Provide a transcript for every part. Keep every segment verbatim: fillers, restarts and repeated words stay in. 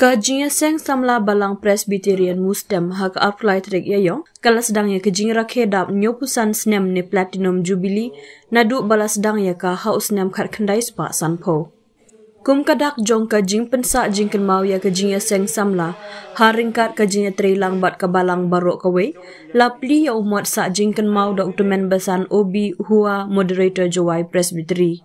Ka Jingïaseng Samla Balang Presbyterian Mustem ha ka arphew lai tarik Ïaïong ka la sdang ïa ka jingrakhe dap hynñiewphew san snem ne Platinum Jubilee naduh ba la sdang ïa ka ha u snem khatkhyndai spah sanphew. Kum ka dak jong ka jingpynsah jingkynmaw ïa ka Jingïaseng Samla ha ryngkat ka jingïatreilang bad ka Balang baroh kawei, la plie ïa u mot sah jingkynmaw da u Tymmen Basan O B Hua, Moderator Jowai Presbytery.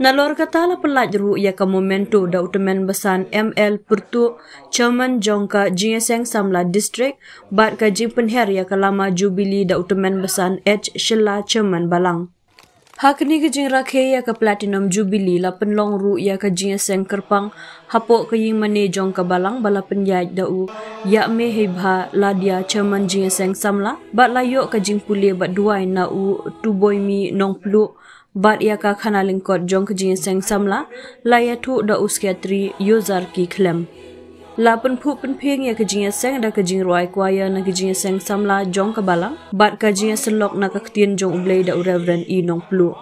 Nalor kata la pynlait ruh ïa ka memento da u Tymmen Basan M L Pyrtuh, Chairman jong ka Jingïaseng Samla District, bad ka jingpynher ïa ka lama Jubilee da u Tymmen Basan H Shylla, Chairman Balang. Ha kane ka jingrakhe ïa ka Platinum Jubilee la pynlong ruh ïa ka jingïaseng kyrpang hapoh ka ïingmane jong ka Balang ba la pynïaid da u Ïahmeheibha Ladia, Chairman Jingïaseng Samla, bad la ïoh ka jingpule bad duwai na u Tuboimi Nongpluh, bad ïa ka khana lyngkot jong ka Jingïaseng Samla la ïathuh da u Secretary Yozarki Khlem. La pynphuh pynphieng ïa ka jingïaseng da ka jingrwai choir na ka Jingïaseng Samla jong ka Balang bad ka jingïasyllok na ka Ktien jong U Blei da u Reverend E Nongpluh.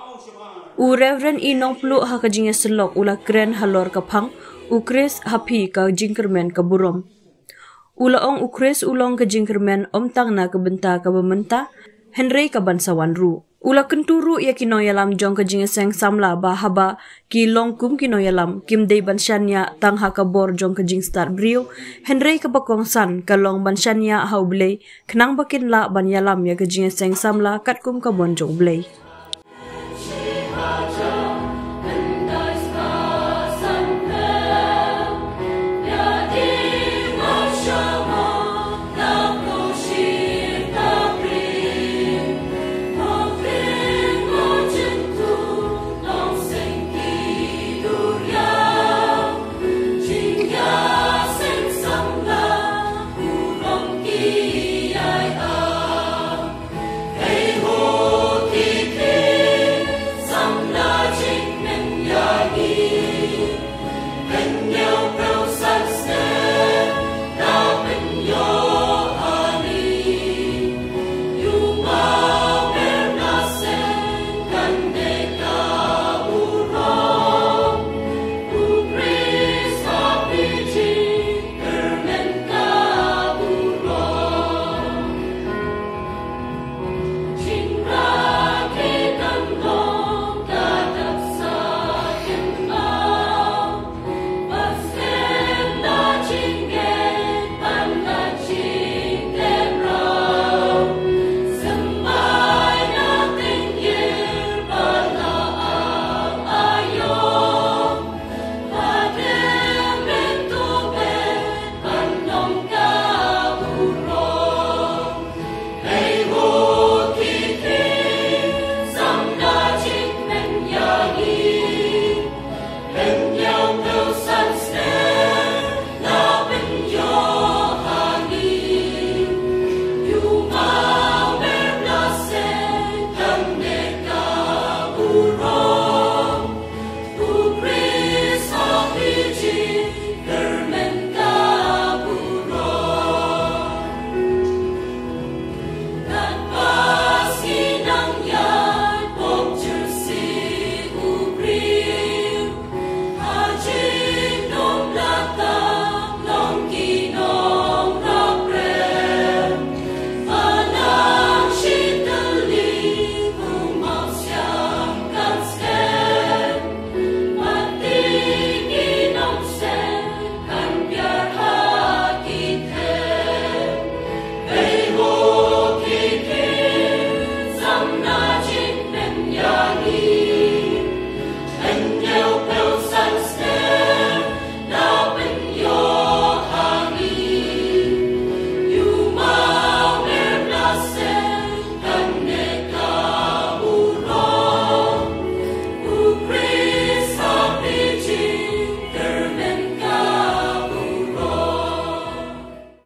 U Reverend E Nongpluh ha ka jingïasyllok u la kren halor ka phang U Khrist ha phi ka jingkyrmen ka burom. U la ong U Khrist u long ka jingkyrmen ym tang na ka bynta kaba mynta, hynrei ka ban sa wan ruh. U la kyntu ruh ïa ki nongïalam jong ka Jingïaseng Samla ba haba ki long kum ki nongïalam, kim dei ban shaniah tang ha ka bor jong ka jingstad briew, hynrei kaba kongsan ka long ban shaniah ha U Blei, khnang ba kin lah ban ïalam ïa ka Jingïaseng Samla katkum ka mon jong U Blei.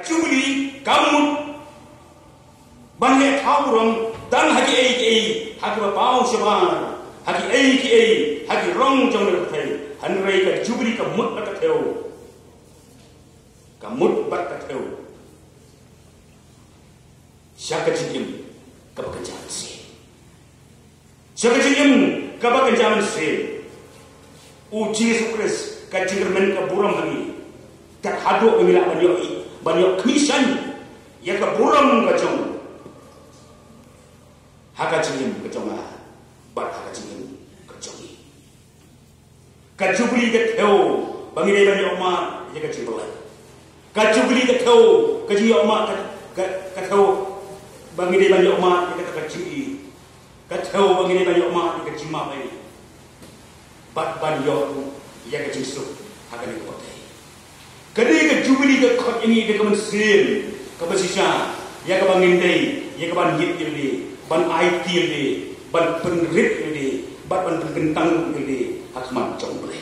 Jubilee ka mut ban leh thaw burom tang ha kiei kiei, ha kiba paw shabar, ha kiei kiei, ha ki rong jong ka pyrthei. Hynrei ka Jubilee ka mut bad ka thew. Ka mut bad ka thew sha ka jingim kaba kynja mynsiem. Sha ka jingim kaba kynja mynsiem. U Jisu Khrist, ka jingkyrmen ka burom ha ngi. Kat haduh ba ngi lah ban ïoh, ban ïoh khmih shaiñ ïa ka burom ka jong u ha ka jingim ka jong nga bad ha ka jingim ka jong ngi. Ka Jubili ka thew ba ngi dei ban ïoh mad ïa ka jingpyllait. Ka Jubili ka thew ka jingïoh mad ka, ka, ka thew ba ngi dei ban ïoh mad ïa kata ka jingïeit. Ka thew ba ngi dei ban ïoh mad ïa ka jingmap ïa ngi bad ban ïoh ïa ka jingsuk ha kane ka pyrthei. Kane ka Jubili ka khot ïa ngi da ka mynsiem kaba shisha ïa kaba ngin dei, ïa kaban ïeit ïa lade, ban aiti ïa lade, ban pynrit ïa lade bad ban pynkyntang ïa lade ha khmat jong U Blei.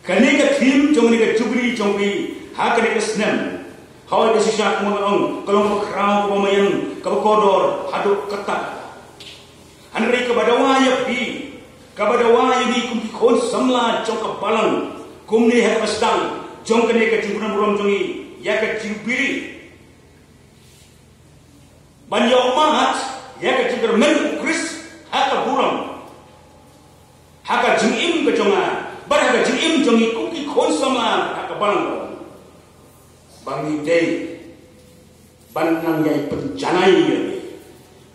Kane ka theme jong kane ka Jubili jong phi ha kane ka snem, hooid, ka shisha kumba nga ong, ka long kaba khraw, kaba maïan, kaba kordor haduh katta katta. Hynrei kaba dawa ïa phi, kaba dawa ïa ngi kum ki khun samla jong ka balang, kumne ha kaba sdang jong kane ka jingpynburom jong ngi ïa ka Jubili, ban ïoh mad ïa ka jingkyrmen U Khrist ha ka burom ha ka jingim ka jong nga bad ha ka jingim jong ngi kum ki khun samla ha ka balang, ba ngi dei ban nang ïai pynjanai ïa ngi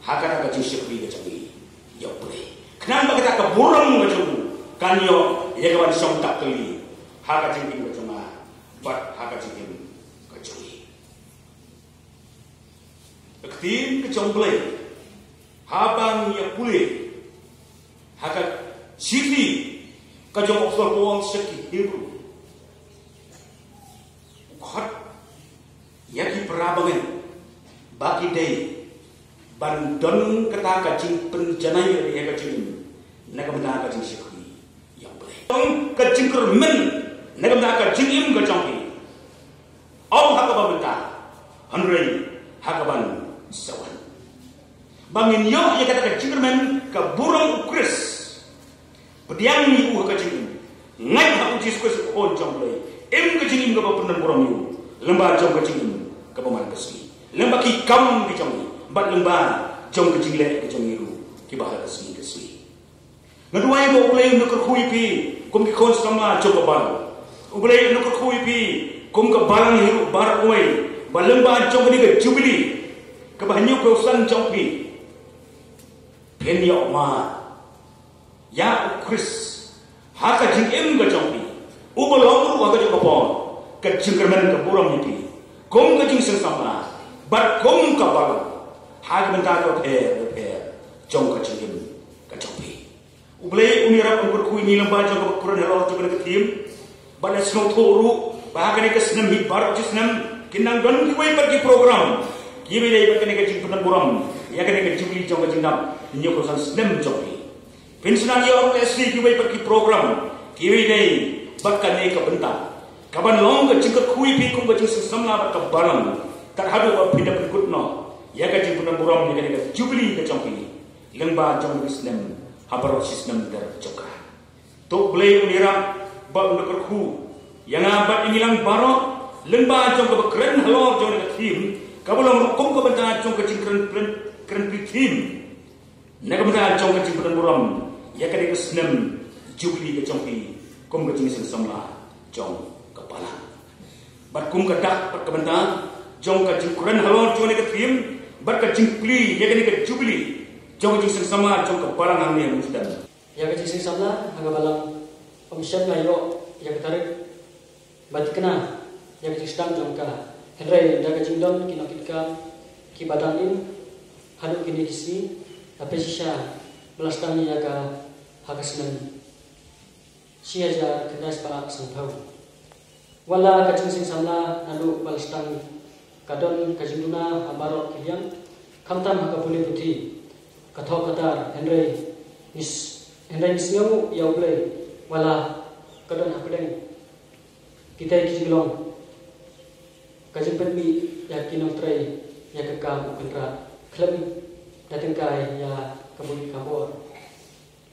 ha kata ka jingshakri ka jong ngi ïa U Blei, khnang ba kata ka burom ka jong u kan ïoh ïa kaban shong tap kylli ha ka jingim ka jong nga bad ha ka jingim ka jong ngi. Ka ktien ka jong U Blei, haba ngi ïa pule ha ka shithi ka jong u Apostol Paul sha ki Hebru, u khot ïa ki para bangeit ba ki dei ban don kata ka jingpynjanai ïa ka jingim na ka bynta ka jingshakri ïa U Blei. Don ka jingkyrmen na ka bynta ka jingim ka jong ki. Ym ha kaba mynta, hynrei ha kaban sa wan, ba ngin ïoh ïa kata ka jingkyrmen ka burom U Khrist. Pdiang ïa u ha ka jingim, ngeit ha U Jisu Khrist U Khun jong U Blei. Im ka jingim kaba pyndonburom ïa u lyngba jong ka jingim kaba man ka sngi, lyngba ki kam ki jong ngi bad lyngba jong ka jingleh ka jong ngi ruh kiba ha ka sngi ka sngi. Nga duwai ba U Blei un kyrkhu ïa phi kum ki khun samla jong ka balang. U Blei un kyrkhu ïa phi kum ka balang hi ruh baroh kawei, ba lyngba jong kane ka Jubili kaba hynñiewphew san jong phi, phin ïoh mad ïa U Khrist ha ka jingim ka jong phi, uba long ruh ha ka jong ka por ka jingkyrmen ka burom ïa phi kum ka jingseng samla bad kum ka balang ha ka bynta ka bapher bapher jong ka jingim ka jong phi. U Blei un ïarap un kyrkhu ïa ngi lyngba jong kaba kren halor jong kane ka theme. Bad la sngewthuh ruh ba ha kane ka snem hi baroh shi snem kin nang don kiwei pat ki program kiba ïadei bad kane ka jingpynburom ïa kane ka Jubili jong ka jingdap hynñiewphew san snem jong phi. Phin sa nang ïoh ruh lehse kiwei pat ki program kiba ïadei bad kane ka bynta, kaban long ka jingkyrkhu ïa phi kum ka jingseng samla bad ka balang, kat haduh ba phin da pynkut noh ïa ka jingpynburom ïa kane ka Jubili ka jong phi lyngba jong ka snem ha baroh shi snem ter jong ka. To U Blei un ïarap bad un kyrkhu ïa nga bad ïa ngi lang baroh lyngba jong kaba kren halor jong ka theme kaba long ruh kum ka bynta jong ka jingkren, kren, kren theme na ka bynta jong ka jingpynburom ïa kane ka snem Jubili ka jong phi kum ka jingseng samla jong ka balang. Bad kum ka dak bad ka bynta jong ka jingkren halor jong ka theme bad ka jingplie ïa kane ka Jubili jong ka jingseng samla jong ka balang hangne ha Mawshynrut. Ïa ka jingseng samla ha ka balang, ym shym la ïoh ïa ka tarik ba thikna ïa ka jingsdang jong ka. Hynrei da ka jingdon ki nongkitkam kiba dang im haduh kine ki sngi, la peit shisha ba la sdang ïa ka ha ka snem shi hajar khyndai spah sanphew. Wat la ka jingseng samla naduh ba la sdang ka don ka jingduna ha baroh ki liang, khamtam ha ka pule puthi, ka thoh ka tar, hynrei ngi s-, hynrei ngi sngewnguh ïa U Blei wat la ka don hapdeng kitei ki jinglong ka jingpynmih ïa ki nongtrei ïa ka kam U Kynrad khlem da tyngkai ïa ka bor ka bor.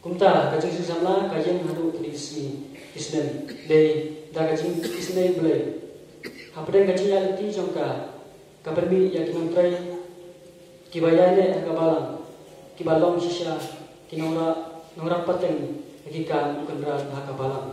Kumta ka jingseng samla ka ïeng haduh kine ki sngi ki snem, dei da ka jingisynei U Blei. Hapdeng ka jingïaid lynti jong ka, ka pynmih ïa ki nongtrei kiba ïaineh ha ka balang, kiba long shisha ki nongrah, nongrah pateng ïa ki kam U Kynrad ha ka balang.